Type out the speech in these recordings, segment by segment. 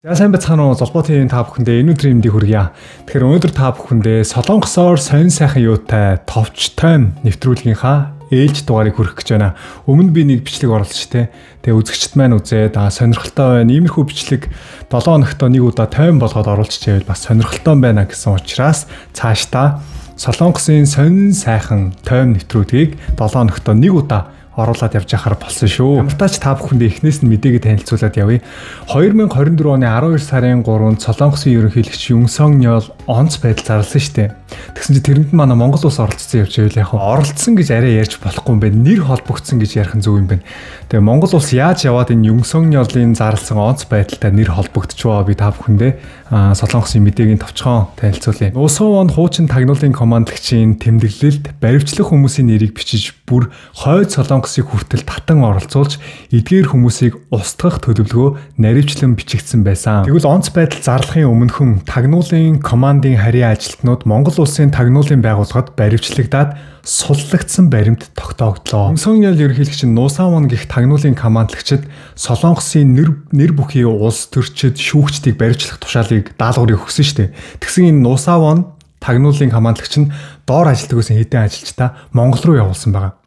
За сайн байцгаана уу Золбоо ТV-ийн та бүхэндээ энэ өдрийн мэндийг хүргье. Тэгэхээр өнөөдөр та бүхэндээ Солонгосоор сонин сайхан юутай товч тойм нэвтрүүлгийнхаа ээлж дугаарыг хүргэх гэж байна. Өмнө би нэг бичлэг оруулж тэ. Тэгээ үзэгчд маань үзээд сонирхолтой байна. Иймэрхүү бичлэг 7 хоногт нэг удаа тойм болгоод оруулчихвэл бас сонирхолтой байна гэсэн учраас цаашдаа Солонгосын сонин сайхан тойм нэвтрүүлгийг 7 хоногт нэг удаа оруулаад явж байхаар болсон шүү. Ямар тач та бүхэндээ эхнээс нь мэдээгээ танилцуулаад явъя. 2024 оны 12 сарын 3-нд Солонгосын ерөнхийлөгч Юн Сон Нёл онц байдал зарласан шүү дээ. Тэгсэн чинь тэрэнд нь манай Монгол улс оролцсон явж байвал яг оролцсон гэж арай ярьж болохгүй юм байна. Нэр холбогдсон гэж ярих нь зөв юм байна. Тэгээ Монгол улс яаж яваад энэ Юн Сон Нёлын зарласан онц байдалтай нэр холбогдчихвоо би та бүхэндээ Солонгосын мэдээгийн товчхон танилцуулъя. Нуусан он хуучин тагнуулын командлагчийн тэмдэглэлд баривчлах хүмүүсийн нэрийг бичиж бүр хойд Солонгосыг хүртэл татан оролцуулж эдгээр хүмүүсийг устгах төлөвлөгөө наривчлан бичигдсэн байсан. Тэгвэл онц байдал зарлахын өмнөхөн тагнуулын командын харийн ажилтнууд Монгол улсын тагнуулын байгууллагад баривчлагдаад суллагдсан баримт тогтоогдлоо. Юн Сон Нёл ерөнхийлөгч нь Нуусан вон гэх тагнуулын командлагчид Солонгосын нэр бүхий улс төрчид шүүгчдийг баривчлах тушаалыг даалгаврыг өгсөн шүү дээ. Тэгсэн энэ Нуусан вон тагнуулын командлагч нь доор ажилтдаг байсан хэдэн ажилчдаа Монгол руу явуулсан байгаа.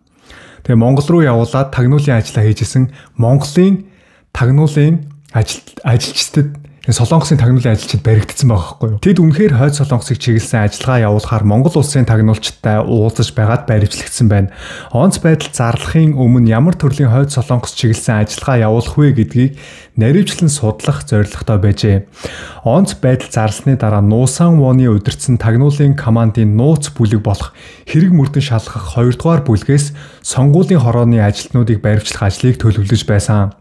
Тэгээ Монгол руу явуулаад тагнуулын ажлаа хийжсэн Монголын тагнуулын ажилчдад Солонгосын тагнуулын ажилчид баригдсан байгаа байхгүй юу. Тэд үнэхээр хойд Солонгосыг чиглэсэн ажиллагаа явуулахаар Монгол улсын тагнуулчтай уулзаж байгаад баривчлагдсан байна. Онц байдал зарлахын өмнө ямар төрлийн хойд Солонгос чиглэсэн ажиллагаа явуулах вэ гэдгийг наривчлан судлах зорилготой байжээ. Онц байдал зарласны дараа Нуусан воны удирдсан тагнуулын командын нууц бүлэг болох хэрэг мөрдөн шалгах 2 дугаар бүлгээс сонгуулийн хорооны ажилтнуудыг баривчлах ажлыг төлөвлөж байсан.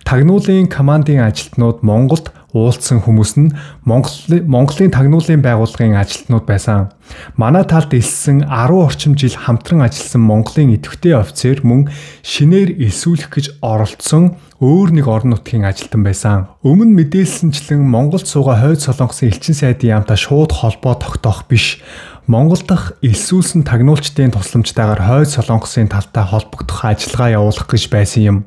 Тагнуулын командын ажилтнууд Монголд уулзсан хүмүүс нь Монголын тагнуулын байгууллагын ажилтнууд байсан. Манай талд элссэн 10 орчим жил хамтран ажилласан Монголын идэвхтэй офицер мөн шинээр элсүүлэх гэж оролцсон өөр нэг орон нутгийн ажилтан байсан. Өмнө мэдээлсэнчлэн Монголд суугаа хойд Солонгосын элчин сайдын яамтай шууд холбоо тогтоох биш. Монгол дахь элсүүлсэн тагнуулчдын тусламжтайгаар хойд Солонгосын талтай холбогдох ажиллагаа явуулах гэж байсан юм.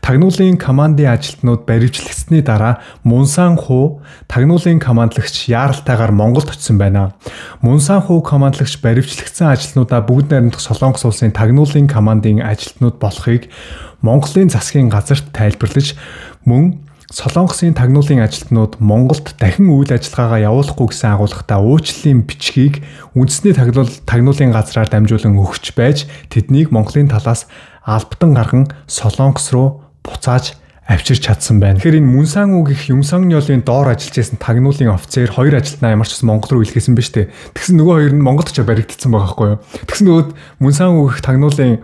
Тагнуулын командын ажилтнууд баривчлагдсаны дараа Мунсан хуу тагнуулын командлагч яаралтайгаар Монголд очсон байна. Мунсан хуу командлагч баривчлагдсан ажилтнуудаа бүгд найрамдах Солонгос улсын тагнуулын командын ажилтнууд болохыг Монголын засгийн газарт тайлбарлаж мөн Солонгосын тагнуулын ажилтнууд Монголд дахин үйл ажиллагаагаа явуулахгүй гэсэн агуулгатай уучлалын бичгийг үндэсний тагнуулын газраар дамжуулан өгч байж тэднийг Монголын талаас албатан гарган Солонгос руу буцааж авчирч чадсан байна. Тэгэхээр энэ Мунсан үү гэх Юн Сон Нёлын доор ажиллаж байсан тагнуулын офицер хоёр ажилтнаа ямар ч гэсэн Монгол руу илгээсэн биз дээ. Тэгсэн нөгөө хоёр нь Монголд ч баригдсан байгаа байхгүй юу. Тэгсэн нөгөөд Мунсан үү гэх тагнуулын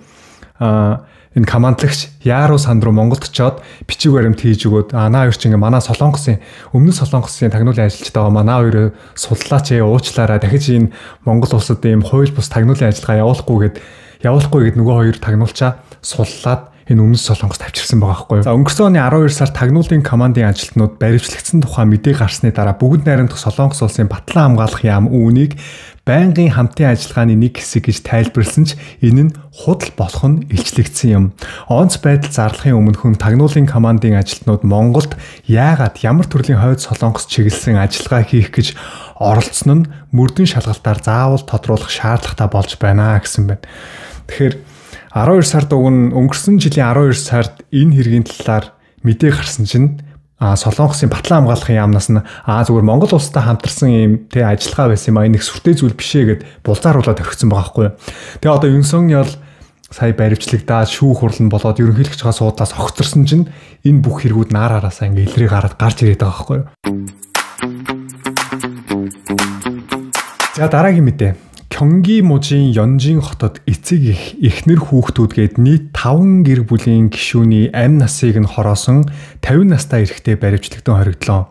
энэ командлагч Яруу санд руу Монголд очиод бичиг баримт хийж өгөөд наа хоёр чи ингээ манай Солонгосын өмнөд Солонгосын тагнуулын ажилчид байгаа манай хоёроо судлаач уучлаарай дахиж энэ Монгол улсад ийм хууль бус тагнуулын ажиллагаа явуулахгүй гэд нөгөө хоёр тагнуулчаа суллаад энэ өмнөд Солонгост авчирсан байгаа байхгүй юу. За өнгөрсөн оны 12 сар тагнуулын командын ажилтнууд баривчлагдсан тухай мэдээ гарсны дараа бүгд найрамдах Солонгос улсын батлан хамгаалах яам үүнийг байнгын хамтын ажиллагааны нэг хэсэг гэж тайлбарласан ч энэ нь худал болох нь илчлэгдсэн юм. Онц байдал зарлахын өмнөхөн тагнуулын командын ажилтнууд Монголд яагаад ямар төрлийн хойд Солонгос чиглэсэн ажиллагаа хийх гэж оролцсон нь мөрдөн шалгалтаар заавал тодруулах шаардлагатай болж байна гэсэн байна. Тэгэхээр 12 сард уг нь өнгөрсөн жилийн 12 сард энэ хэргийн талаар мэдээ гарсан чинь Солонгосын батлан хамгаалахын яамнаас нь зүгээр Монгол улстай хамтарсан ийм тэ ажиллагаа байсан юм а энэ их сүртэй зүйл биш ээ гэд булзааруулаад орхисон байгаа байхгүй юу. Тэгээ одоо Юн Сон Нёл сая баривчлагдаад шүүх хурал нь болоод ерөнхийлөгчийн суудлаас огцорсон чинь энэ бүх хэрэгүүд нар хараасаа ингээ илрээ гараад гарч ирээд байгаа байхгүй юу. За дараагийн мэдээ. Кёнги мужийн Ёнжин хотод эцэг их эхнэр хүүхдүүдгээд нийт 5 гэр бүлийн гишүүний амь насыг нь хороосон 50 настай эрэгтэй баривчлагдсан хоригдлоо.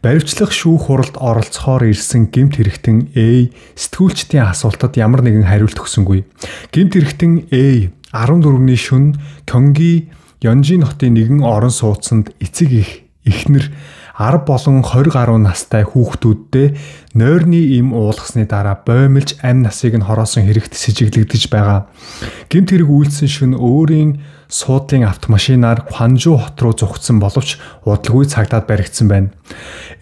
Баривчлах шүүх хуралд оролцохоор ирсэн гэмт хэрэгтэн A сэтгүүлчдийн асуултад ямар нэгэн хариулт өгсөнгүй. Гэмт хэрэгтэн A 14-ний шөнө Кёнги Ёнжин хотын нэгэн орон сууцнд эцэг их эхнэр 10 болон 20 гаруй настай хүүхдүүдтэй нойрны им уулгасны дараа боомлж амь насыг нь хороосон хэрэгт сэжиглэгдэж байгаа. Гэмт хэрэг үйлдсэн шөнө өөрийн суудлын автомашинаар Кванжу хот руу зугтсан боловч удалгүй цагдаад баригдсан байна.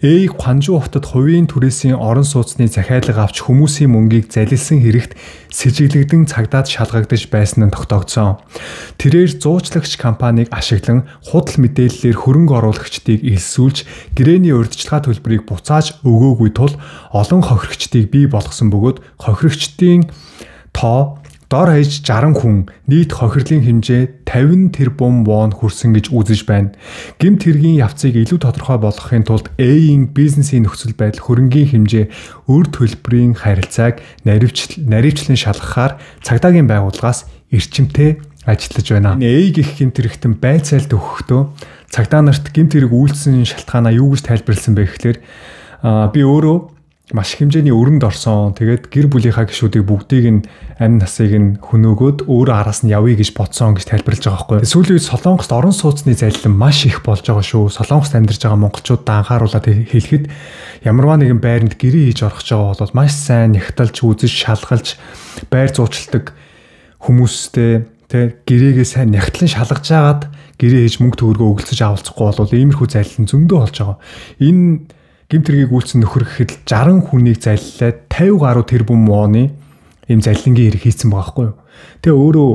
Эй Кванжу хотод хувийн түрээсийн орон сууцны захиалга авч хүмүүсийн мөнгийг залилсан хэрэгт сэжиглэгдэн цагдаад шалгагдаж байсан нь тогтоогдсон. Тэрээр зуучлагч компанийг ашиглан худал мэдээллээр хөрөнгө оруулагчдыг элсүүлж гэрээний урьдчилгаа төлбөрийг буцааж өгөөгүй тул олон хохирогчдыг бий болгосон бөгөөд хохирогчдын тоо дор хаяж 60 хүн нийт хохирлын хэмжээ 50 тэрбум вон хүрсэн гэж үзэж байна. Гэмт хэргийн явцыг илүү тодорхой болгохын тулд A-ийн бизнесийн нөхцөл байдал хөрөнгийн хэмжээ өр төлбөрийн харилцааг наривчлан шалгахаар цагдаагийн байгууллагаас эрчимтэй ажиллаж байна. Энэ A гэх гэмт хэрэгтэн байцаалд өгөхдөө цагдаа нарт гэмт хэрэг үйлдсэн шалтгаанаа юу гэж тайлбарласан бэ гэхлээр би өөрөө маш их хэмжээний өрөнд орсон. Тэгээд гэр бүлийнхаа гишүүдийг бүгдийг нь амь насыг нь хөнөөгөөд өөрөө араас нь явъя гэж бодсон гэж тайлбарлаж байгаа байхгүй. Сүүлийн үед Солонгост орон сууцны залилан маш их болж байгаа шүү. Солонгост амьдарч байгаа монголчуудаа анхааруулад хэлэхэд ямарваа нэгэн байранд гэрээ хийж орох гэж байгаа бол маш сайн нягталж үзэж шалгалж байр зуучладаг хүмүүстэй тэ гэрээгээ сайн нягтлан шалгаж агаад гэрээ хийж мөнгө төгрөгөө өглөцөж авалцахгүй бол иймэрхүү залилан зөндөө болж байгаа. Энэ гэмт хэргийг үйлдсэн нөхөр гэхэд 60 хүнийг заллаад 50 гаруй тэрбум воны ийм заллингийн хэрэг хийцэн байгаа байхгүй юу. Тэгээ өөрөө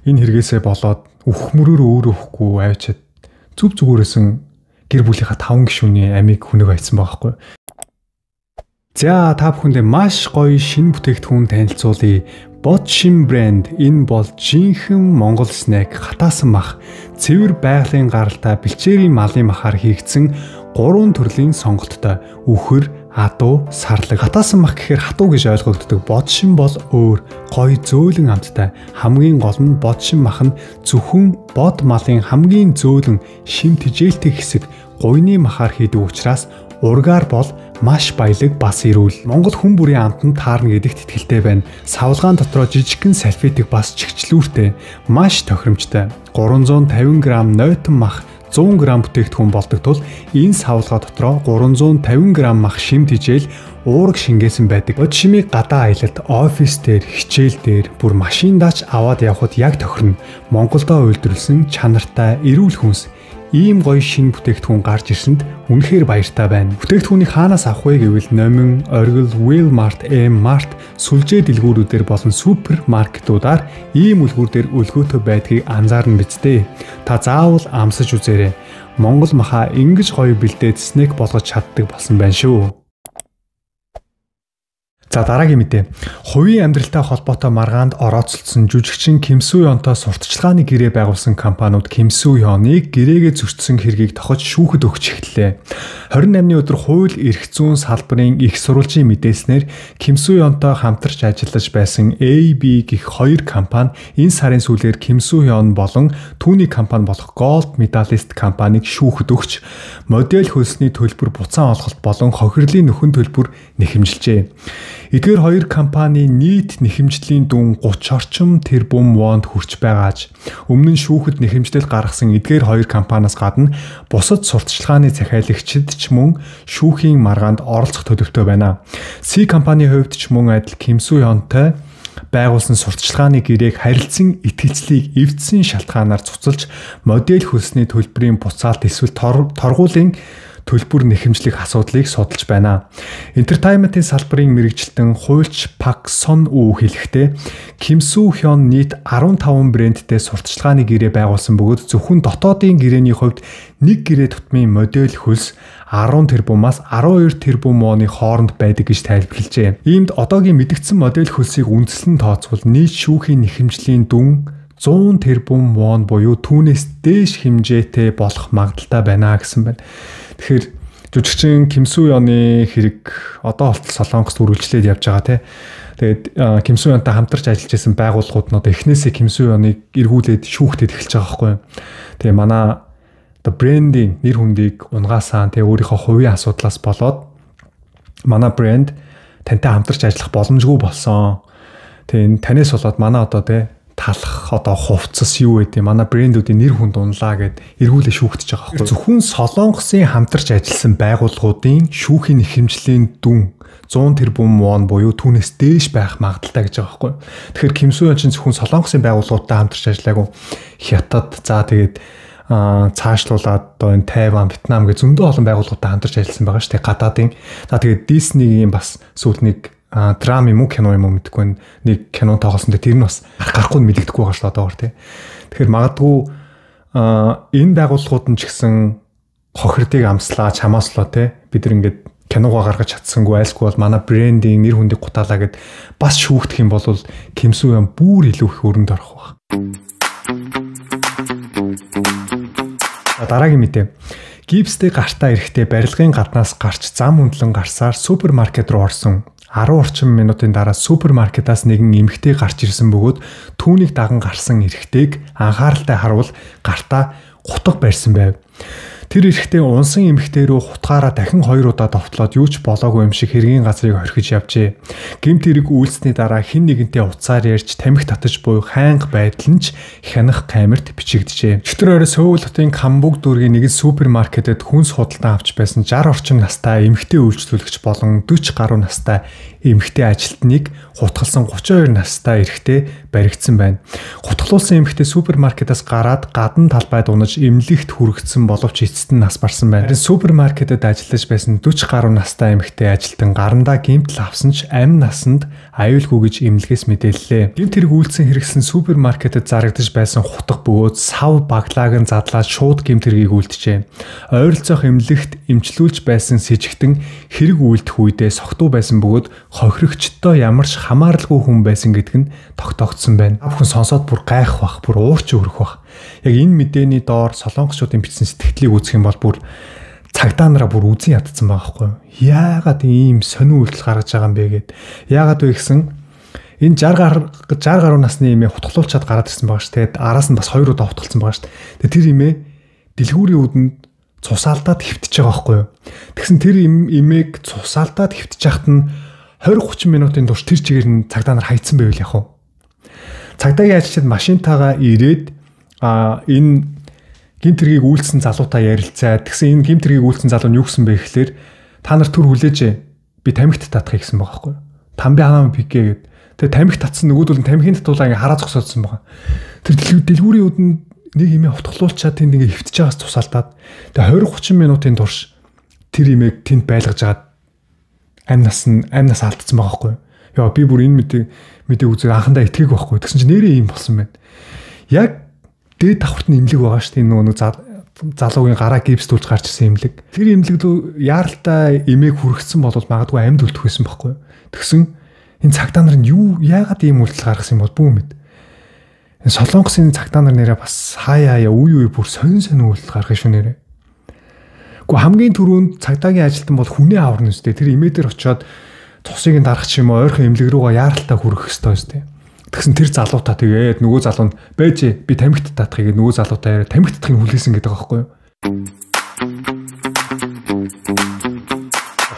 энэ хэрэгээсээ болоод өхмөрөөр өөрөө өхгүй авчиад зүв зүгээрсэн гэр бүлийнхаа 5 гишүүний амийг хүнөг айцсан байгаа байхгүй юу. За та бүхэндээ маш гоё шинэ бүтээгдэхүүн танилцуулъя. Бодшим брэнд энэ бол жинхэнэ Монгол снэк хатаасан мах, цэвэр байгалийн гаралтай бэлчээрийн малын махаар хийгдсэн 3 төрлийн сонголттой үхэр, адуу, сарлаг. Хатаасан мах гэхээр хатуу гэж ойлгогддог. Бодшим бол өөр, гоё зөөлөн амттай. Хамгийн гол нь бодшим мах нь зөвхөн бод малын хамгийн зөөлөн шим тэжээлтэй хэсэг гуйны махаар хийдэг учраас ургаар бол маш баялаг бас эрүүл. Монгол хүн бүрийн амтанд таарна гэдэгт итгэлтэй байна. Савлгаан дотроо жижигхэн салфетик бас чигчлүүртэй, маш тохиромжтой. 350 г нойтон мах 100 г бүтээгдэхүүн болдог тул энэ савлгаа дотроо 350 г мах шим тэжээл уураг шингээсэн байдаг. Бодшимыг гадаа аялалд, офис дээр, хичээл дээр, бүр машиндаа ч аваад явхад яг тохирно. Монголдо үйлдвэрлэсэн чанартай эрүүл хүнс. Ийм гоё шинэ бүтээгдэхүүн гарч ирсэнд үнэхээр баяртай байна. Бүтээгдэхүүнийг хаанаас авах вэ гэвэл Номин, Оргил, Walmart, M-Mart, сүлжээ дэлгүүрүүдээр болон супермаркетуудаар ийм үлгүүр дээр өлгөөтэй байдгийг анзаарна биз дээ. Та заавал амсаж үзээрэй. Монгол махаа ингэж гоё бэлдээд снэк болгож чаддаг болсон байна шүү. За дараагийн мэдээ. Хувийн амьдралтай холбоотой маргаанд орооцолдсон жүжигчин Ким Су Ёнтой сурталчилгааны гэрээ байгуулсан компаниуд Ким Су Ёныг гэрээгээ зөрчсөн хэргийг тохож шүүхэд өгч эхэллээ. 28-ны өдөр хууль эрх зүйн салбарын их сурвалжийн мэдээлснээр Ким Су Ёнтой хамтарч ажиллаж байсан AB гэх хоёр компани энэ сарын сүүлээр Ким Су Ён болон түүний компани болох Gold Medalist компанийг шүүхэд өгч модель хөлсний төлбөр буцаан олголт болон хохирлын нөхөн төлбөр нэхэмжилжээ. Эдгээр хоёр компани нийт нэхэмжлийн дүн 30 орчим тэрбум вонд хүрч байгааж өмнө нь шүүхэд нэхэмжлэл гаргасан эдгээр хоёр компаниас гадна бусад сурталчилгааны захиалагчид ч мөн шүүхийн маргаанд оролцох төлөвтэй байна. C компани хувьд ч мөн адил Ким Су Ёнтой байгуулсан сурталчилгааны гэрээг харилцан итгэлцлийг эвдсэн шалтгаанаар цуцалж модель хөлсний төлбөрийн буцаалт эсвэл торгуулийн төлбөр нэхэмжлэх асуудлыг судалж байна. Entertainment-ийн салбарын мэрэгжилтэн хуульч Пак Сон Ү хэлэхдээ Ким Су Хён нийт 15 брэндтэй сурталчилгааны гэрээ байгуулсан бөгөөд зөвхөн дотоодын гэрээний хувьд нэг гэрээ тутмын модель хөлс 10 тэрбумаас 12 тэрбум вооны хооронд байдаг гэж тайлбарлажээ. Иймд одоогийн мэдэгдсэн модель хөлсийг үндэслэн тооцвол нийт шүүхийн нэхэмжлийн дүн 100 тэрбум вон буюу түүнээс дээш хэмжээтэй болох магадлалтай байна гэсэн байна. Тэгэхээр жүжигчин Ким Су Ёны хэрэг одоо болтол Солонгост үргэлжлээд явж байгаа тий. Тэгээд Ким Су Ёнтой хамтарч ажиллаж байсан байгууллагууд нь одоо эхнээсээ Ким Су Ёныг эргүүлээд шүүхтэд эхэлж байгаа байхгүй юу. Тэгээ манай одоо брендийн нэр хүндийг унгаасаа тий өөрийнхөө хувийн асуудлаас болоод манай брэнд тантай хамтарч ажиллах боломжгүй болсон. Тэгээ энэ танаас болоод манай одоо тий талах одоо хувцас юу гэдэг манай брэндүүдийн нэр хүнд унлаа гэд эргүүлээ шүүгдэж байгаа байхгүй. Зөвхөн Солонгосын хамтарч ажилласан байгууллагуудын шүүхийн эрхэмжлийн дүн 100 тэрбум вон буюу түүнээс дээш байх магадaltaй гэж байгаа байхгүй. Тэгэхээр Ким Су Ян чинь зөвхөн Солонгосын байгууллагуудтай хамтарч ажиллаагүй Хятад, за тэгээд цаашлуулад одоо энэ Тайван, Вьетнам гэх зөндөө олон байгууллагуудтай хамтарч ажилласан байгаа шүү дээ. Гадаадын. За тэгээд Disney-гийн бас сүүлд нэг драм юм уу кино юм уу мэдэхгүй нэг кино тоглосон. Тэр нь бас гарахгүй мэдэгдэхгүй байгаа шүү дээ одоогор тий. Тэгэхээр магадгүй энэ байгууллагууд нь ч гэсэн хохирдыг амслаа, чамааслаа тий. Бид нар ингээд киногоо гаргаж чадсангүй айлсгүй бол манай брендинг нэр хүндийг гутаалаа гэд бас шүүгдэх юм бол Ким Су Ян бүр илүү их өрөнд орох байх. Дараагийн мэдээ. Гипстэй гартаа эрэхтэй барилгын гаднаас гарч зам өндлөн гарсаар супермаркет руу орсон. 10 орчим минутын дараа супермаркетаас нэгэн эмэгтэй гарч ирсэн бөгөөд түүнийг даган гарсан эрэгтэйг анхааралтай харвал гартаа хутга барьсан байв. Тэр эрэгтэй унсан эмэгтэй рүү хутгаараа дахин 2 удаа довтлоод юу ч болоогүй юм шиг хэргийн газрыг орхиж явжээ. Гэмт хэрэг үйлсний дараа хэн нэгэнтэй утсаар ярьж тамхи татаж буй хайнга байдал нь ч хянах камерт бичигджээ. Өчигдөр орой Сөүл хотын Камбуг дүүргийн нэгэн супермаркетэд хүнс худалдан авч байсан 60 орчим настай эмэгтэй үйлчлүүлэгч болон 40 гаруй настай эмэгтэй ажилтныг хутгалсан 32 настай эрэгтэй баригдсан байна. Хутгалуулсан эмэгтэй супермаркетаас гараад гадна талбайд унаж эмнэлэгт хүргэсэн боловч эцэст нь нас барсан байна. Харин супермаркетэд ажиллаж байсан 40 гаруй настай эмэгтэй ажилтан гарандаа гэмтэл авсан ч амь насанд аюулгүй гэж эмнэлгээс мэдээллээ. Гэмт хэрэг үйлдсэн хэрэгсэн супермаркетэд зарагдаж байсан хутга бөгөөд сав баглааг нь задлаад шууд гэмт хэргийг үйлджээ. Ойролцоох эмнэлэгт эмчлүүлж байсан сэжигтэн хэрэг үйлдэх үедээ согтуу байсан бөгөөд хохирогчдоо ямар ч хамааралгүй хүн байсан гэдг нь тогтоогдсон байна. Та бүхэн сонсоод бүр гайх бах, бүр уурч өрөх бах. Яг энэ мэдээний доор солонгосчуудын бичсэн сэтгэлийг үзэх юм бол бүр цагдаа нараа бүр үзэн ядцсан байгаа байхгүй юу? Яагаад ийм сонин үйлдэл гаргаж байгаа юм бэ гэд. Яагаад вэ гэсэн энэ 60 гаруй насны эмээ хутгалуулчаад гараад ирсэн байгаа ш. Тэгээд араас нь бас 2 удаа хутгалсан байгаа ш. Тэгээд тэр эмээ дэлгүүрийн үдэнд цусаалдаад хөвтөж байгаа байхгүй юу? Тэгсэн тэр эмээг цусаалдаад хөвтөж яхад нь 20-30 минутын турш тэр чигээр нь цагдаа нар хайцсан байвал яах вэ? Цагдаагийн ажилчид машинтайгаа ирээд энэ гэмт хэргийг үйлдсэн залуутай ярилцаад тэгсэн энэ гэмт хэргийг үйлдсэн залуу нь юу гэсэн бэ гэхлээр та нар түр хүлээж би тамхит татахыг гэсэн байгаа байхгүй юу? Тамби ханаа пикэ гэд. Тэгээ тамхи татсан нөгөөдөл нь тамхин татуулаа ингээ хараа зогсоодсон байгаа. Тэр дэлгүүрийн үдэнд нэг эмээ хутгалуулчаад тэнд ингээ хөвтөж байгаас тусаалтаад тэгээ 20-30 минутын турш тэр эмээг тэнд байлгаж агаад амь нас алдсан байгаа байхгүй юу? Яа би бүр энэ мэдээ үзээ анхандаа итгээгүй байхгүй. Тэгсэн чинь нэрээ ийм болсон байна. Яг дээд давхарт нь эмнэлэг байгаа шүү дээ. Нөгөө нэг залуугийн гараа гипс түлж гарч ирсэн эмнэлэг. Тэр эмнэлэг рүү яаралтай эмээг хүргэсэн бол магадгүй амьд үлдэх байсан байхгүй юу? Тэгсэн энэ цагдаа нар нь юу яагаад ийм үйлдэл гаргасан юм бол бүү мэд. Энэ Солонгосын цагдаа нар нэрээ бас хаяа үе үе бүр сонин сонин үйлдэл гаргах шүү нэрээ. Гэхдээ хамгийн түрүүнд цагдаагийн ажилтан бол хүнээ аварна үстэй. Тэр эмээ дээр очиод цусыг нь дарах ч юм уу ойрхон эмнэлэг рүүгээ яаралтай хүргэх ёстой үстэй. Тэгсэн тэр залуута тэгээд нөгөө залуу нь байж би тамхит татахыг нөгөө залуутай яриа тамхит татахыг хүлээсэн гэдэг байгаа байхгүй юу?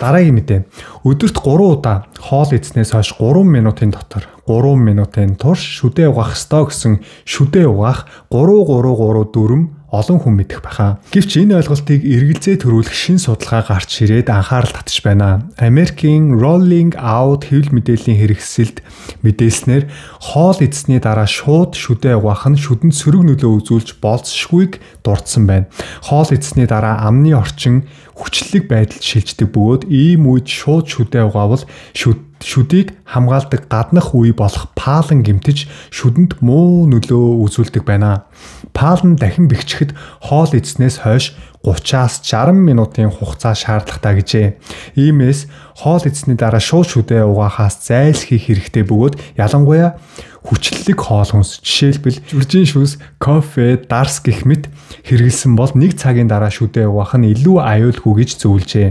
Дараагийн мэдээ. Өдөрт 3 удаа хоол идснээс хойш 3 минутын дотор 3 минутын турш шүдээ угаах ёстой гэсэн шүдээ угаах 3 3 3 4 олон хүн мэдэх байхаа. Гэвч энэ ойлголтыг эргэлзээ төрүүлэх шин судалгаа гарч ирээд анхаарал татж байна. Америкийн Rolling Out хэвлэл мэдээллийн хэрэгсэлд мэдээлснээр хоол идсэний дараа шууд шүдээ угаах нь шүдэнд сөрөг нөлөө үзүүлж болзошгүйг дурдсан байна. Хоол идсэний дараа амны орчин хүчлэг байдалд шилждэг бөгөөд ийм үед шууд шүдээ угаавал шүдийг хамгаалдаг гаднах үе болох паалан гэмтэж шүдэнд муу нөлөө үзүүлдэг байна. Паалан дахин бэхжихэд хоол идснээс хойш 30-аас 60 минутын хугацаа шаардлагатай гэжээ. Иймээс хоол идсэний дараа шууд шүдээ угаахаас зайлсхийх хэрэгтэй бөгөөд ялангуяа хүчлэлэг хоол хүнс, жишээлбэл зүржин шүс, кофе, дарс гэх мэт хэрэглэсэн бол нэг цагийн дараа шүдээ угаах нь илүү аюулгүй гэж зөвлөжээ.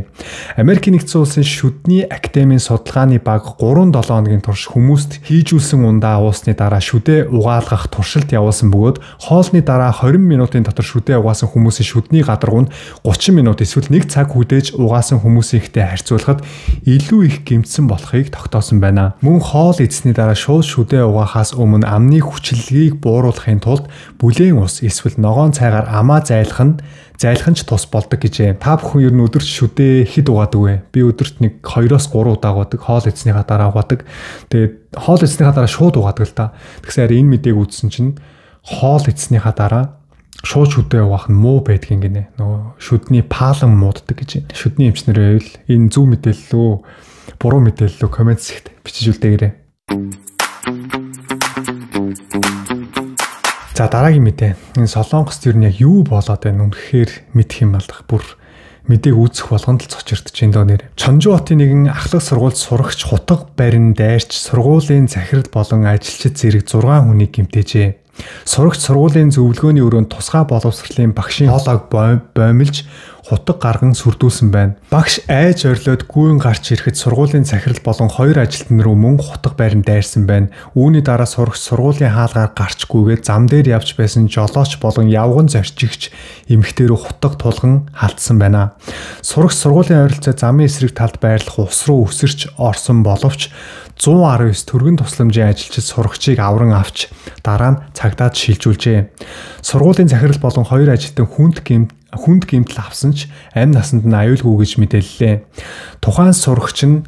Америкийн нэгдсэн улсын шүдний академийн судалгааны баг 3-7 хоногийн турш хүмүүст хийжүүлсэн ундаа уусны дараа шүдээ угаалгах туршилт явуулсан бөгөөд хоолны дараа 20 минутын дотор шүдээ угаасан хүмүүсийн шүдний гадаргуу нь 30 минут эсвэл 1 цаг хүлээж угаасан хүмүүсийнхтэй харьцуулахад илүү их гэмтсэн болохыг тогтоосон байна. Мөн хоол идсэний дараа шууд шүдээ угаахаас уухаас өмнө амны хүчлэгийг бууруулахын тулд бүлээн ус эсвэл ногоон цайгаар амаа зайлах нь ч тус болдог гэжээ. Та бүхэн ер нь өдөрт шүдээ хэд угаадаг вэ? Би өдөрт нэг 2-оос 3 удаа угаадаг. Хоол идснийхаа дараа угаадаг. Тэгээд хоол идснийхаа дараа шууд угаадаг л та. Тэгсэн энэ мэдээг үзсэн чинь хоол идснийхаа дараа шууд шүдээ угаах нь муу байдгийг гинэ. Нөгөө шүдний паалан мууддаг гэж. Шүдний эмчнэр байвал энэ зөв мэдээлэл үү, буруу мэдээлэл үү коммент хэсэгт бичиж үлдээгээрэй. За дараагийн мэдээ. Энэ Солонгост ер нь яг юу болоод байна үнэхээр мэдэх юм алдах. Бүр мэдээг үүсэх болгонд л цочирдож байна дөө нэр. Чонжуу хотын нэгэн ахлах сургуульд сурагч хутга барин дайрч сургуулийн захирал болон ажилчид зэрэг 6 хүнийг гэмтээжээ. Сурагч сургуулийн зөвлөгөөний өрөөнд тусгай боловсролын багшийн хоолойг боомилж хутга гарган сүрдүүлсэн байна. Багш айж орилоод гүйн гарч ирэхэд сургуулийн захирал болон 2 ажилтан руу мөн хутга барин дайрсан байна. Үүний дараа сурагч сургуулийн хаалгаар гарч гүйгээд зам дээр явж байсан жолооч болон явган зорчигч эмэгтэй рүү хутга тулган халтсан байна. Сурагч сургуулийн ойролцоо замын эсрэг талд байрлах ус руу өсөрч орсон боловч 119 түргэн тусламжийн ажилчид сурагчийг авран авч дараа нь цагдаад шилжүүлжээ. Сургуулийн захирал болон 2 ажилтан хүнд гэмтэл авсан ч амь насанд нь аюулгүй гэж мэдээллээ. Тухайн сурагч нь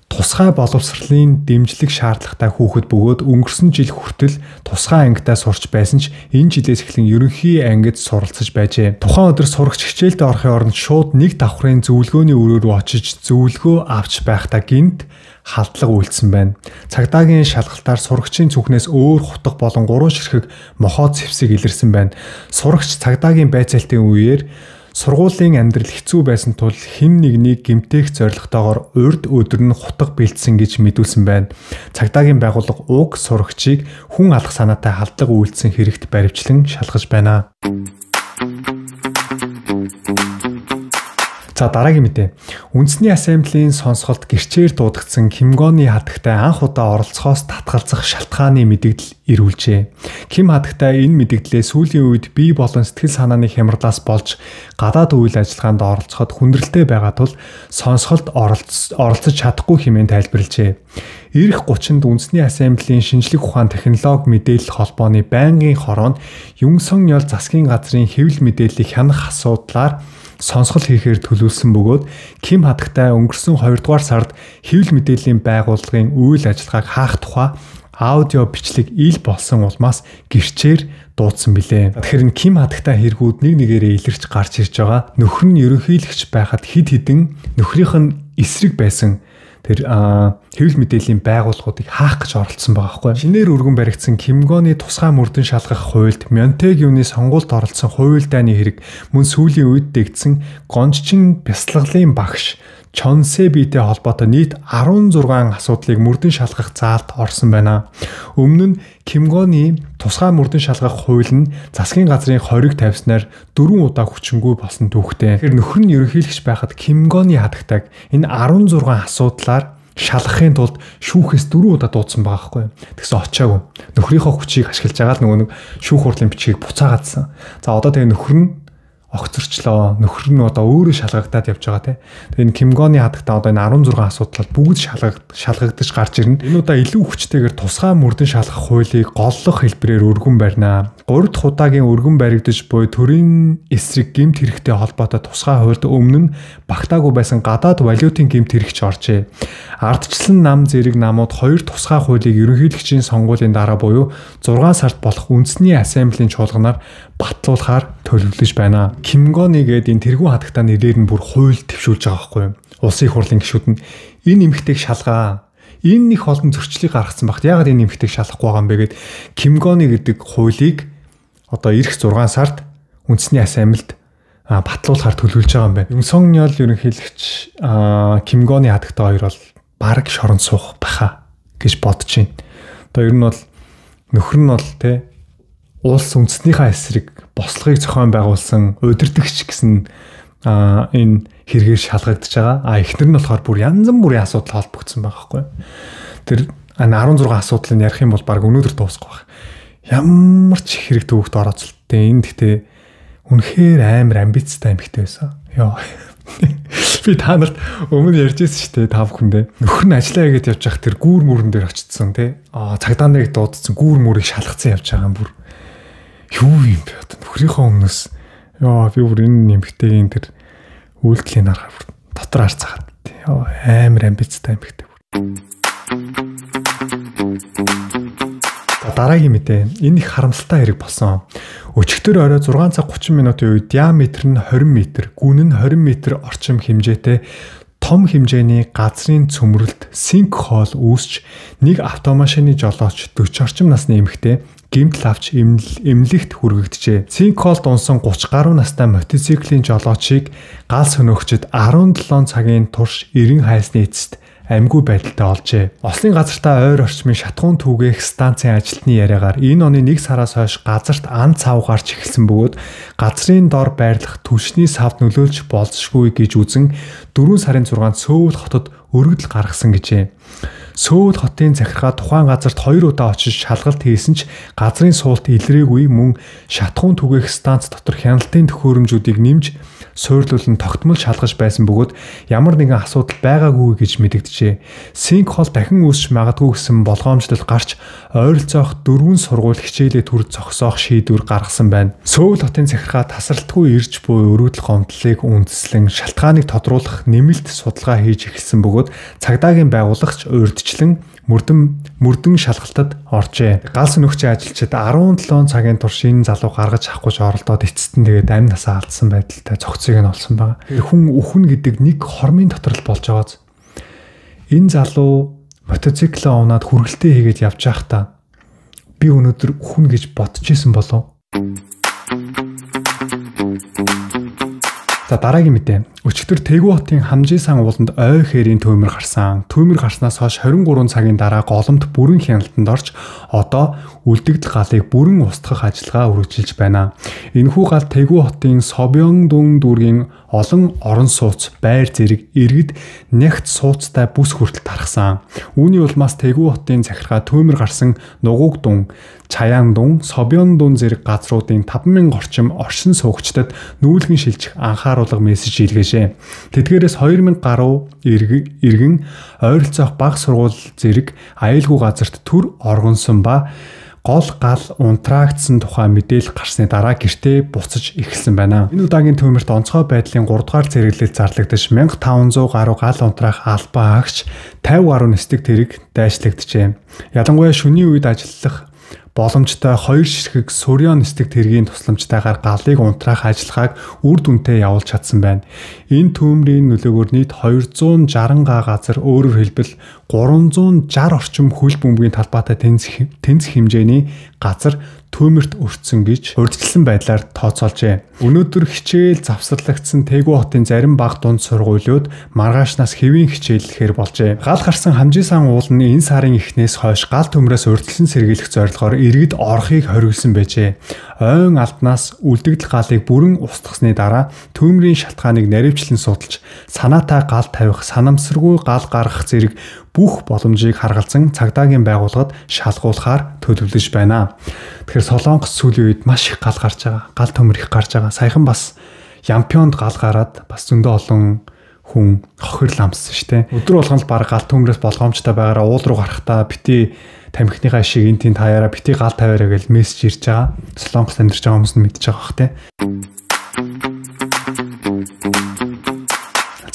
тусгай боловсролын дэмжлэг шаардлагатай хүүхэд бөгөөд өнгөрсөн жил хүртэл тусгай ангидаа сурч байсан ч энэ жилээс эхлэн ерөнхий ангид суралцаж байжээ. Тухайн өдөр сурагч хичээлдээ орохын оронд шууд нэг давхрын зөвлөгөөний өрөө рүү очиж зөвлөгөө авч байхдаа гинт халдлага үйлдсэн байна. Цагдаагийн шалгалтаар сурагчийн зүхнээс өөр хутга болон 3 ширхэг мохоо зэвсэг илэрсэн байна. Сурагч цагдаагийн байцаалтын үеэр сургуулийн амьдрал хэцүү байсан тул хэн нэгнийг гэмтээх зорилготойгоор урд өдөр нь хутга бэлдсэн гэж мэдүүлсэн байна. Цагдаагийн байгууллага уг сурагчийг хүн алах санаатай халдлага үйлдсэн хэрэгт баривчлан шалгаж байна. За дараагийн мэдээ. Үндэсний ассамблийн сонсголт гэрчээр дуудагдсан Кимгоны хатагтай анх удаа оролцохоос татгалзах шалтгааны мэдэгдэл ирүүлжээ. Ким хатагтай энэ мэдэгдлээ сүүлийн үед бие болон сэтгэл санааны хямралаас болж гадаад үйл ажиллагаанд оролцоход хүндрэлтэй байгаа тул сонсголт оролцож чадахгүй хэмээн тайлбарлажээ. Ирэх 30-нд Үндэсний ассамблийн шинжлэх ухаан технологи мэдээлэл холбооны байнгын хороонд Юнсон Ёл засгийн газрын хэвлэл мэдээллийг хянах асуудлаар сонсгол хийхээр төлөвлөсөн бөгөөд Ким хатагтай өнгөрсөн 2 дугаар сард хэвлэл мэдээллийн байгууллагын үйл ажиллагааг хаах тухай аудио бичлэг ил болсон улмаас гэрчээр дуудсан билээ. Тэгэхээр энэ Ким хатагтай хэрэгүүд нэг нэгээрээ илэрч гарч ирж байгаа. Нөхөр нь ерөнхийлөгч байхад хэд хэдэн нөхрийнх нь эсрэг байсан тэр хэвлэл мэдээллийн байгууллагуудыг хаах гэж оролцсон байгаа байхгүй. Шинээр өргөн баригдсан Кимгоны тусгай мөрдөн шалгах хуульд Монтегюны сонгуульд оролцсон хууль дайны хэрэг мөн сүүлийн үед дэгдсэн гонжчин бясалгалын багш Чонсебитэй холбоотой нийт 16 асуудлыг мөрдөн шалгах заалт орсон байна. Өмнө нь Кимгоны тусгай мөрдөн шалгах хууль нь засгийн газрын хориг тавьснаар 4 удаа хүчингүй болсон түүхтэй. Тэгэхээр нөхөр нь ерөнхийлөгч байхад Кимгоны хатагтайг энэ 16 асуудлаар шалгахын тулд шүүхээс 4 удаа дуудсан байгаа байхгүй. Тэгсэн очиагүй. Нөхрийнхөө хүчийг ашиглаж байгаа л нөгөө нэг шүүх хурлын бичгийг буцаагаадсан. За одоо тэгээ нөхөр нь огцорчлоо. Нөхөр нь одоо өөрөө шалгагдаад явж байгаа тий. Тэгээ энэ Кимгоны хатагтаа одоо энэ 16 асуудлаар бүгд шалгагдаж гарч ирнэ. Энэ удаа илүү хүчтэйгээр тусгай мөрдөн шалгах хуулийг голлох хэлбэрээр өргөн барина. 3 дахь удаагийн өргөн баригдаж буй төрийн эсрэг гэмт хэрэгтэй холбоотой тусгай хуульд өмнө нь багтаагүй байсан гадаад валютын гэмт хэрэгч оржээ. Ардчлан нам зэрэг намууд 2 тусгай хуулийг ерөнхийлөгчийн сонгуулийн дараа буюу 6 сард болох үндэсний ассамблийн чуулганаар батлуулахаар төлөвлөж байна. Кимгоны гээд энэ тэргүүн хатагтаа нэрээр нь бүр хууль дэвшүүлж байгаа байхгүй юу? Улсын их хурлын гишүүд нь энэ эмэгтэйг шалгаа. Энэ их олон зөрчлийг гаргацсан багт яагаад энэ эмэгтэйг шалгахгүй байгаа юм бэ гэд Кимгоны гэдэг хуулийг одоо ирэх 6 сард үндэсний ассамблд батлуулахаар төлөвлөж байгаа юм байна. Юнсон Ёл ерөнхийлөгч Кимгоны хатагтай хоёр бол бараг шоронд суух байхаа гэж бодож байна. Одоо ер нь бол нөхөр нь бол тэ улс үндэснийхээ эсрэг бослогыг зохион байгуулсан удирдагч гэсэн энэ хэрэгээр шалгагдаж байгаа. А эхнэр нь болохоор бүр янз бүрийн асуудал холбогдсон байгаа байхгүй. Тэр 16 асуудлыг ярих юм бол баг өнөөдөр дуусахгүй байх. Ямар ч хэрэг төвөгт орооцолттой. Энэ гэхдээ үнэхээр амар амбицтай эмэгтэй байсан. Йоо. Би та нарт өмнө ярьж ирсэн шүү дээ та бүхэндээ. Нөхөр нь ажиллаа хийгээд явж байхад тэр гүүр мөрөн дээр очсон тий. Цагдаа нарыг дуудсан гүүр мөрийг шалгацсан явж байгаа юм бүр. Юу юм бэ одоо нөхрийнхөө өмнөөс ёо би бүр энэ нэмэгтэйгийн тэр үйлдэлийг харахаар бүр дотор харцгаад ёо амар амбицтай эмэгтэй бүр. Дараагийн мэдээ. Энэ их харамсалтай хэрэг болсон. Өчигдөр орой 6 цаг 30 минутын үед диаметр нь 20 м, гүн нь 20 м орчим хэмжээтэй том хэмжээний газрын цөмрөлт синк хоол үүсч нэг автомашины жолооч 40 орчим насны эмэгтэй гэмтэл авч эмнэлэгт хүргэгджээ. Синк хоолд унсан 30 гаруй настай мотоциклийн жолоочийг гал сөнөөгчд 17 цагийн турш эрен хайсны эцэст амьгүй байдалтай олжээ. Ослын газартаа ойр орчмын шатхуун түгээх станцын ажилтны яриагаар энэ оны 1 сараас хойш газарт ан цав гарч эхэлсэн бөгөөд газрын дор байрлах түлшний савд нөлөөлж болзошгүй гэж үзэн 4 сарын 6-нд Сөүл хотод өргөдөл гаргасан гэжээ. Сөүл хотын захиргаа тухайн газарт 2 удаа очиж шалгалт хийсэн ч газрын суулт илрээгүй мөн шатхуун түгээх станц дотор хяналтын төхөөрөмжүүдийг нэмж суурлуулан тогтмол шалгаж байсан бөгөөд ямар нэгэн асуудал байгаагүй гэж мэдэгджээ. Синк хол дахин үүсч магадгүй гэсэн болгоомжлол гарч ойролцоох 4 сургууль хичээлээ төр зогсоох шийдвэр гаргасан байна. Сөүл хотын захиргаа тасралтгүй ирж буй өргөдөл гомдлыг үндэслэн шалтгааныг тодруулах нэмэлт судалгаа хийж эхэлсэн бөгөөд цагдаагийн байгуулагч урьдчилан мөрдөн шалгалтад оржээ. Гал сөнөгчийн ажилчид 17 цагийн турш энэ залуу гаргаж авахгүй ч оролдоод эцэст нь тэгээд амь насаа алдсан байдалтай зохицыг нь олсон байгаа. Хүн үхэн гэдэг нэг хормын дотор л болж байгааз. Энэ залуу мотоциклоо унаад хүргэлтээ хийгээд явж байхдаа би өнөөдөр үхэн гэж бодож исэн болов. За дараагийн мэдээ. Өчигдөр Тэгүү хотын Хамжисан ууланд ой хээрийн төмөр гарсан. Төмөр гарснаас хойш 23 цагийн дараа голомт бүрэн хяналтанд орж одоо үлдэгдэл галыг бүрэн устгах ажиллагаа үргэлжилж байна. Энэхүү гал Тэгүү хотын Собёндун дүүргийн олон орон сууц, байр зэрэг иргэд нягт сууцтай бүс хүртэл тархсан. Үүний улмаас Тэгүү хотын захиргаа төмөр гарсан Нугуугдун, Чаяандун, Собёндун зэрэг газруудын 5000 орчим оршин суугчдад нүүлгэн шилжих анхааруулга мессеж илгээжээ. Тэдгээрээс 2000 гаруй иргэн ойролцоох баг сургууль зэрэг аюулгүй газарт төр оргонсон ба гол гал унтраагдсан тухай мэдээлэл гарсны дараа гэртээ буцаж эхэлсэн байна. Энэ удаагийн төмөрт онцгой байдлын 3 дугаар зэрэглэл зарлагдаж 1500 гаруй гал унтраах албан агч 50 гаруй нисдэг тэрэг дайшлагджээ. Ялангуяа шөнийн үед ажиллах боломжтой 2 ширхэг Сурьон нисдэг тэргийн тусламжтайгаар галыг унтраах ажиллагааг үр дүнтэй явуулж чадсан байна. Энэ төмрийн нөлөөгөөр нийт 260 га газар, өөрөөр хэлбэл 360 орчим хөл бөмбөгийн талбайтай тэнцэх хэмжээний газар төмөрт өртсөн гэж урьдчилсан байдлаар тооцоолжээ. Өнөөдөр хичээл завсарлагдсан Тэгүү хотын зарим баг дунд сургуулиуд маргаашнаас хэвийн хичээллэхээр болжээ. Гал гарсан Хамжисан уул нь энэ сарын эхнээс хойш гал төмрөөс урьдчилан сэргийлэх зорилгоор иргэд орохыг хориглосон байжээ. Ойн албанаас үлдэгдэл галыг бүрэн устгасны дараа төмрийн шалтгааныг наривчлан судалж санаатай гал тавих, санамсаргүй гал гаргах зэрэг бүх боломжийг харгалзан цагдаагийн байгууллагад шалгуулахаар төлөвлөж байна. Тэгэхээр Солонгос сүүлийн үед маш их гал гарч байгаа. Гал төмөр их гарч байгаа. Саяхан бас Ямпионд гал гараад бас зөндөө олон хүн хохирол амссан шүү дээ. Өдөр болгон л баг гал төмрөөс болгоомжтой байгаараа уул руу гарахдаа бити тамхиныхаа шиг энэ тийм таяараа бити гал тавиараа гэж мессеж ирж байгаа. Солонгост амьдарч байгаа хүмүүс нь мэдж байгаа бах те.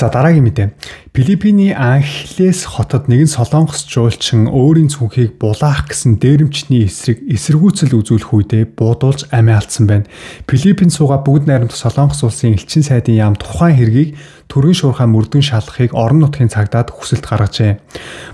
За дараагийн мэдээ. Филиппиний Анхелес хотод нэгэн солонгос жуулчин өөрийн цүнхийг булаах гэсэн дээрэмчний эсрэг эсэргүүцэл үзүүлэх үедээ буудуулж амиа алдсан байна. Филиппин суугаа бүгд найрамдах Солонгос улсын элчин сайдын яам тухайн хэргийг төрийн шуурхай мөрдөн шалгахыг орон нутгийн цагдаад хүсэлт гаргажээ.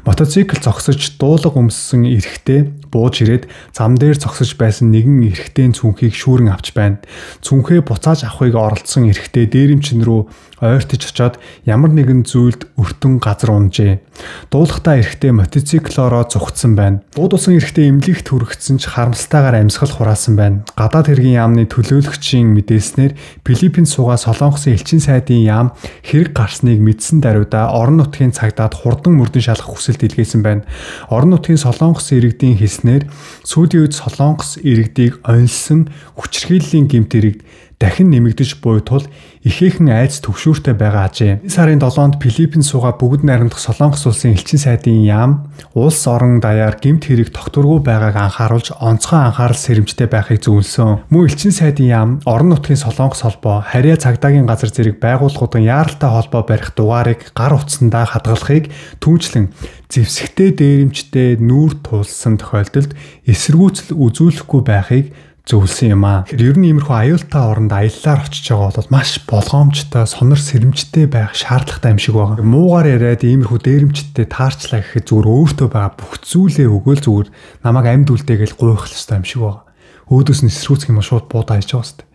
Мотоцикл зогсож дуулга өмссөн эрэгтэй бууж ирээд зам дээр зогсож байсан нэгэн эрэгтэйн цүнхийг шүүрэн авч байна. Цүнхээ буцааж авахыг оролдсон эрэгтэй дээрэмчин рүү ойртож очоод ямар нэгэн зүйлд өртөн газар унжээ. Дуулахтаа эрэгтэй мотоциклоороо зугтсан байна. Буудулсан эрэгтэй эмнэлэгт хүргэсэн ч харамсалтайгаар амьсгал хураасан байна. Гадаад хэргийн яамны төлөөлөгчийн мэдээлснээр Филиппин суугаа Солонгосын элчин сайдын яам хэрэг гарсныг мэдсэн даруйда орон нутгийн цагдаад хурдан мөрдөн шалгах хүсэлт илгээсэн байна. Орон нутгийн Солонгос иргэдийн хэлснээр сүүлийн үед Солонгос иргэдийг онилсан хүчирхийллийн гэмт хэрэг дахин нэмэгдэж буй тул ихээхэн айц төгшүүртэй байгаа ажээ. Энэ сарын 7-нд Филиппин суугаа бүгд найрамдах Солонгос улсын элчин сайдын яам улс орон даяар гэмт хэрэг тогтворгүй байгааг анхааруулж онцгой анхаарал сэрэмжтэй байхыг зөвлөсөн. Мөн элчин сайдын яам орон нутгийн Солонгос холбоо, харьяа цагдаагийн газар зэрэг байгууллагуудын яаралтай холбоо барих дугаарыг гар утсандаа хадгалахыг түүнчлэн зэвсэгтэй дээрэмчтэй нүүр тулсан тохиолдолд эсэргүүцэл үзүүлэхгүй байхыг зөвлөсөн юм аа. Тэгэхээр ер нь иймэрхүү аюултай оронд аяллаар очиж байгаа бол маш болгоомжтой, сонор сэрэмжтэй байх шаардлагатай юм шиг байна. Муугаар яриад иймэрхүү дээрэмчтэй таарчлаа гэхэд зүгээр өөртөө байгаа бүх зүйлээ өгөөл зүгээр намайг амьд үлдээгээл гуйх ёстой юм шиг байна. Өөдөөс нь эсрүүцэх юм шууд буудаа хийж байгаа хэвээр.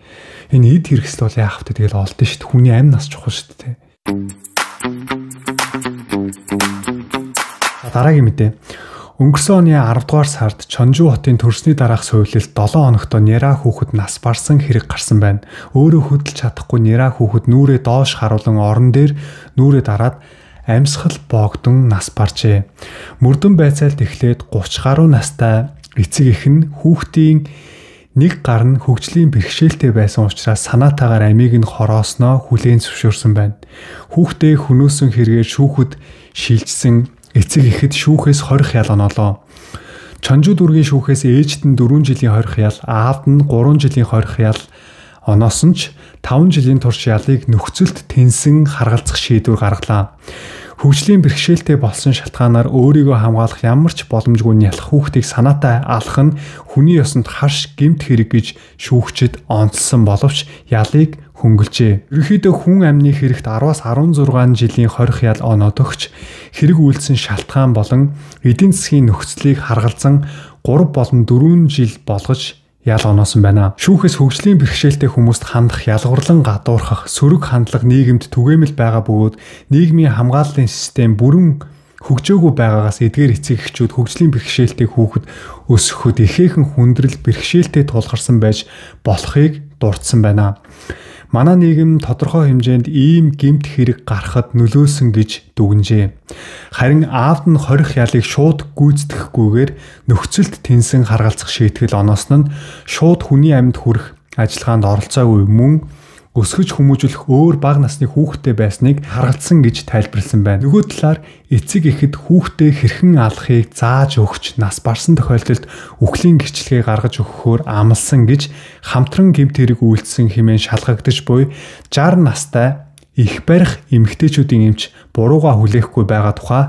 Энэ эд хэрэгсэл бол яах вэ? Тэгэл олдсон шүү дээ. Хүний амь нас чухал шүү дээ. Дараагийн мэдээ. Өнгөрсөн оны 10 дугаар сард Чонжу хотын төрсний дараах сувилалд 7 хоногтоо Нера хүүхэд нас барсан хэрэг гарсан байна. Өөрөө хөдөлж чадахгүй Нера хүүхэд нүрээ доош харуулan орон дээр нүрээ дараад амьсгал боогдон нас баржээ. Мөрдөн байцаалд эхлээд 30 гаруй настай эцэг эх нь хүүхдийн нэг гар нь хөгжлийн бэрхшээлтэй байсан учраас санаатаагаар амийг нь хороосноо хүлээн зөвшөөрсөн байна. Хүүхдээ хөнөөсөн хэрэгээр шүүхэд шилжсэн эцэг эхэд шүүхээс 20 ял оноолоо. Чонжу дүүргийн шүүхээс ээжд нь 4 жилийн 20 ял, аавд нь 3 жилийн 20 ял оноосон ч 5 жилийн турш ялыг нөхцөлд тэнсэн харгалзах шийдвэр гаргалаа. Хөгжлийн бэрхшээлтэй болсон шалтгаанаар өөрийгөө хамгаалах ямар ч боломжгүй нялх хүүхдийг санаатай алах нь хүний ёсонд харш гэмт хэрэг гэж шүүгчид онцлсон боловч ялыг хөнгөлжээ. Ерөнхийдөө хүн амны хэрэгт 10-аас 16 жилийн хорих ял оноодогч хэрэг үйлдсэн шалтгаан болон эдийн засгийн нөхцөлийг харгалзан 3 болон 4 жил болгож ял оноосон байна. Шүүхээс хөгжлийн бэрхшээлтэй хүмүүст хандах ялгуурлан гадуурхах, сөрөг хандлага нийгэмд түгээмэл байгаа бөгөөд нийгмийн хамгааллын систем бүрэн хөгжөөгүй байгаагаас эдгээр эцэг эхчүүд хөгжлийн бэрхшээлтэй хүүхэд өсгөхөд ихээхэн хүндрэл бэрхшээлтэй тулгарсан байж болохыг дурдсан байна. Манай нийгэм тодорхой хэмжээнд ийм гэмт хэрэг гарахад нөлөөлсөн гэж дүгнжээ. Харин аавд нь хорих ялыг шууд гүйцэтгэхгүйгээр нөхцөлд тэнсэн харгалзах шийтгэл оноосон нь шууд хүний амьд хүрэх ажиллагаанд оролцоогүй мөн өсгөж хүмүүжүүлэх өөр бага насны хүүхэдтэй байсныг харгалзсан гэж тайлбарласан байна. Нөгөө талаар эцэг эхэд хүүхдээ хэрхэн алахыг зааж өгч нас барсан тохиолдолд үхлийн гэрчлэгээ гаргаж өгөхөөр амласан гэж хамтран гэмт хэрэг үйлдсэн хэмээн шалгагдаж буй 60 настай их барих эмэгтэйчүүдийн эмч бурууга хүлээхгүй байгаа тухай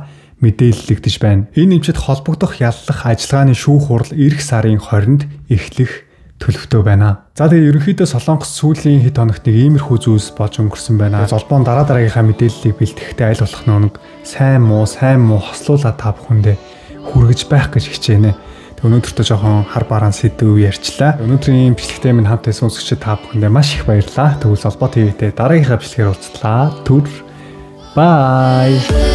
мэдээллэгдэж байна. Энэ эмчид холбогдох яллах ажиллагааны шүүх хурал эх сарын 20-нд эхлэх төлөвтэй байна. За тэгээ ерөнхийдөө Солонгос сүүлийн хэд хоногт нэг иймэрхүү зүйлс болж өнгөрсөн байна. Золбоон дараа дараагийнхаа мэдээллийг бэлтгэхдээ аль болох нэг сайн муу хослуулаад та бүхэндээ хүргэж байх гэж хичээнэ. Тэг өнөөдөртөө жоохон хар бараан сэдв ярьчлаа. Өнөөдрийн бичлэгтээ минь хамт байсан үзэгчид та бүхэндээ маш их баярлалаа. Тэгвэл Золбоо ТV-тэй дараагийнхаа бичлэгээр уулзлаа. Түр. Bye.